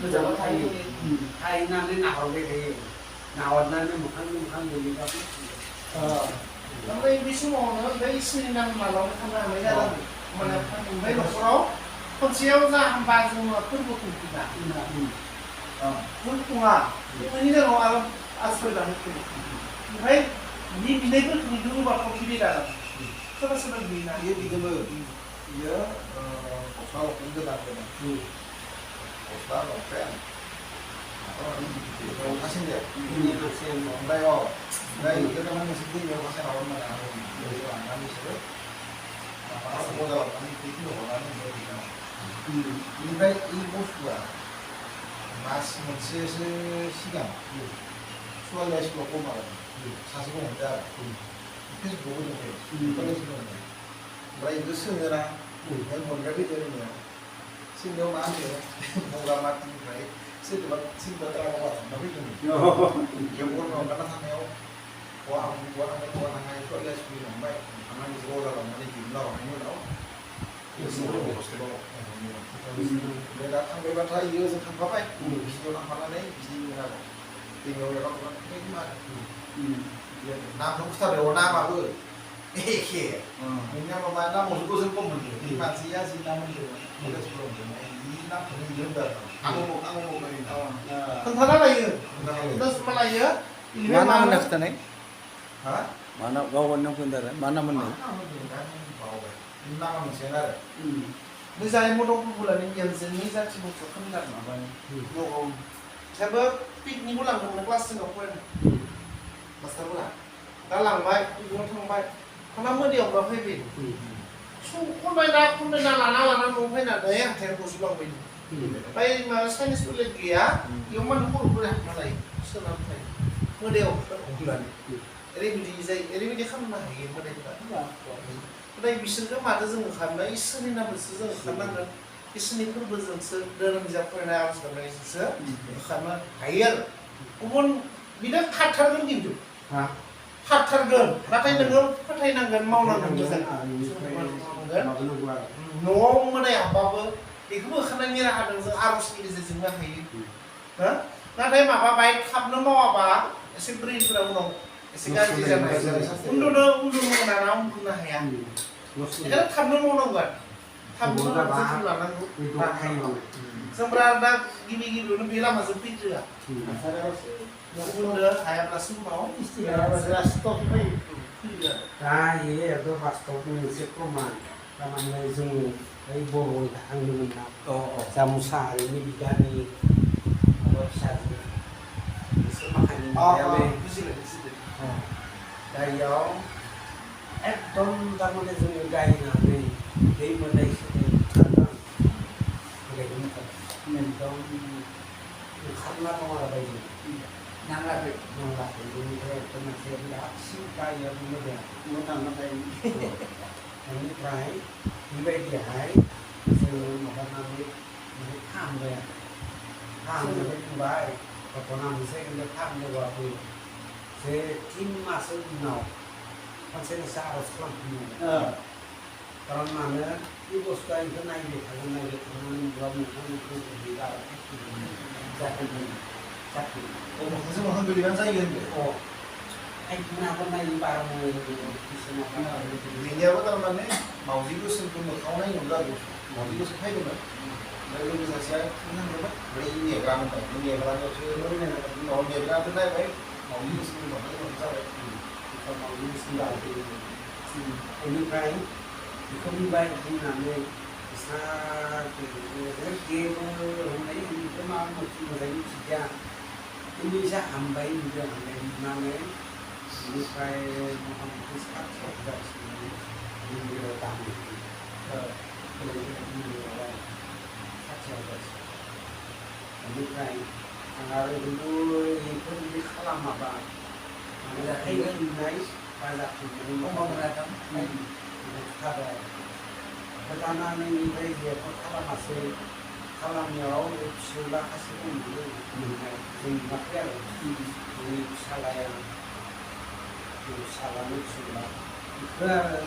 मोजाङाव थायो थाहैनानै नाहरबाय थायो नाहरनानै मोखां गोलैबाबो ओमफ्राय बे समावनो बै इसोरनि नाम माबानो थांनो हानाय जादों माने ओमफ्राय न'खराव खनसेयाव जा होमबा जोङो फोरबो खुंफिना जों खुङा बेनि जाहोनाव आरो आसुरिदानो फैयो ओमफ्य बे बिनायफोरखौ बिदोंबाथ' गिदिर आरो सोरबा सोरबा बिना Iya digeme, iya postal goda postal open. Atau kasih deh. ini masih Baik oh, baik kita mana sih dia kasih awal mana awal. Jadi kami sudah. Apa modal kami itu orang ini. Ini baik ini bos gua. Mas masih siang. Soalnya sekolah kemarin. Saya sih ada. Itu bukan itu. Kalau sebenarnya. Baik itu sebenarnya. Yang mau berarti dari mana? Sehingga mana ya? Mau mati baik. Sehingga terlalu tapi ini. Yang bukan orang karena sama yang orang itu alias bilang baik. Karena di sekolah orang ini jumlah orang ini tahu. Ya semua pasti bawa. Beda kan beda lagi ya sekarang apa? Bisa orang mana nih? Bisa apa? Tinggal orang ini gimana? Nam không sao đều nam mà ơi, kìa, mình nam mà nam một số dân công mình thì bạn gì á, gì nam mình được, mình được số lượng này, nam thì mình được được, ăn một này, Kan sana lagi. Terus malah ya. Mana menafsirkan? hả? Mana gawan ng pundar? Mana mana? Nam mình sẽ ra đấy, Bây giờ em mua đông bulan ini yang seni saya cuma cakap nak apa ni? Mau saya piknik bulan dengan kelas Singapura. Master bulan. Dalang baik, ibu orang baik. Karena mau dia orang hebat. Kun dah lana mau nak daya saya pun sudah baik. Baik macam ni sudah dia, yang mana pun boleh malai. Senang baik. Mau dia orang bulan. Ini dia kan mana yang mana dia. दा बिसोरखौ माथो जोङो खालामना इसोरनि नामजोंसो जोङो खालामनांगोन इसोरनि फोरबोजोंसो धोरोम बिजाब फरायनाय आरज गाबनायजोंसो खालामनो हायो आरो गुबुन बिनो खारथारगोन खिन्थु खारथारगोन नाथाय नोङो फोथायनांगोन मावनांगोन मोजां न'आव मोदाय हाबबाबो बेखौबो होखारनायनि राहा दं जों आरजनि गेजेरजोंनो हायो नाथाय माबा बाय थाबनो मावाबा एसे ब्रेनफोरा उनाव एसे गाज्रि जानाय उन्दुनो मोना उन्दुनो हाया बेखायनो थाबनो मावनांगोन थाबनो जोथोन लानांगौ जोंफ्रा दा गिबियावनो बे लामाजों फैद्रोआ उन्दुनो हायाब्लासो उनाव स्टप फैयो दा ये itu pasti मोनसे प्रमान थारमाने जों बै बर' थांदोंमोन ना जामुसाहारिनि बिदानि माबा फिसाजो बिसोर माखानि दा इयाव एकदम थारमाने जोङो गायनानै दै मोननायसो एकदम ओंखारना दं आरो बायदि नांलाखै बेनिफ्राय एकदम मोनसे बिरादसिन गायआव मोजां नाथाय बेनिफ्राय बेबायदिहाय जोङो माबानानै फाहामबाय फाहामनानै बुंबाय घटना मोनसे फाहामनोबाबो जे 3 मासनि उनाव खनसे नोंसा आरज खालामफिननांगोन खारन मानो बे बुस्थुआ बेखौ नायबाय थानानै नुब्ला नोंथांमोनखौ जाफैगोन जों माखा गोलैनानै जायो होनदो आइखौनाबो नायो बारा बेनियाबो थारमाने मावजि गोसोमखौ मोखाङाव नायनो जागौ मावजि गोसोम फैदोंमोन ओमफ्राय लोगो सासेया थांनांगौमोन ओमफ्राय नेग्रा मोनबाय नेग्रानियावसो उनाव नेग्राखौ नायबाय मावजि गोसोमनि माबानाय जाबाय मावजि गोसोम बेनिफ्राय बेखौ बुंबाय बुंनानै जेबो हमनाय बेनिफ्राय मा मोजाङै मिथिया बेनिसा हामबाय नुदों हामनाय नुनानै बेनिफ्राय मथा सात जासिनो मन्दिराव दामो बेनिफ्राय आं आरो खिन्थु बेफोरबायदि खालामाबा फैगोन नुनाय बाजारखौ थाबाय दानानै ओमफ्राय जेबो खालामासै खालामनायाव फिसौला सासे मोननाय जों नुवाखै आरो जोंनि फिसालाया फिसालानि फिसौला बेखौ आरो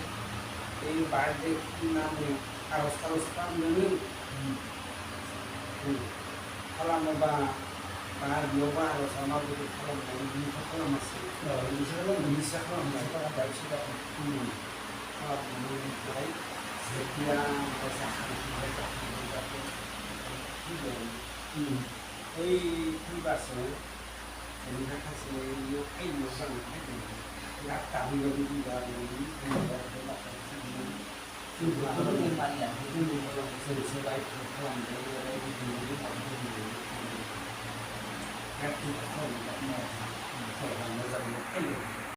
बे बार्थडे खुंनानै आरज खालामदोंमोन खालामोबा बा बेयावबा आर'जआ माबायदि खालामनाय बिनिखौ खालामासै बिनिसा खालामनाय खालामनानै ओमफ्राय जेतिया जाखांबाय बै फैबासो जोंनि माखासे इयाव फैनो जानाय बिराद गामियाव बिदा जोंसो रायखौ खालामदों मोजां फैयो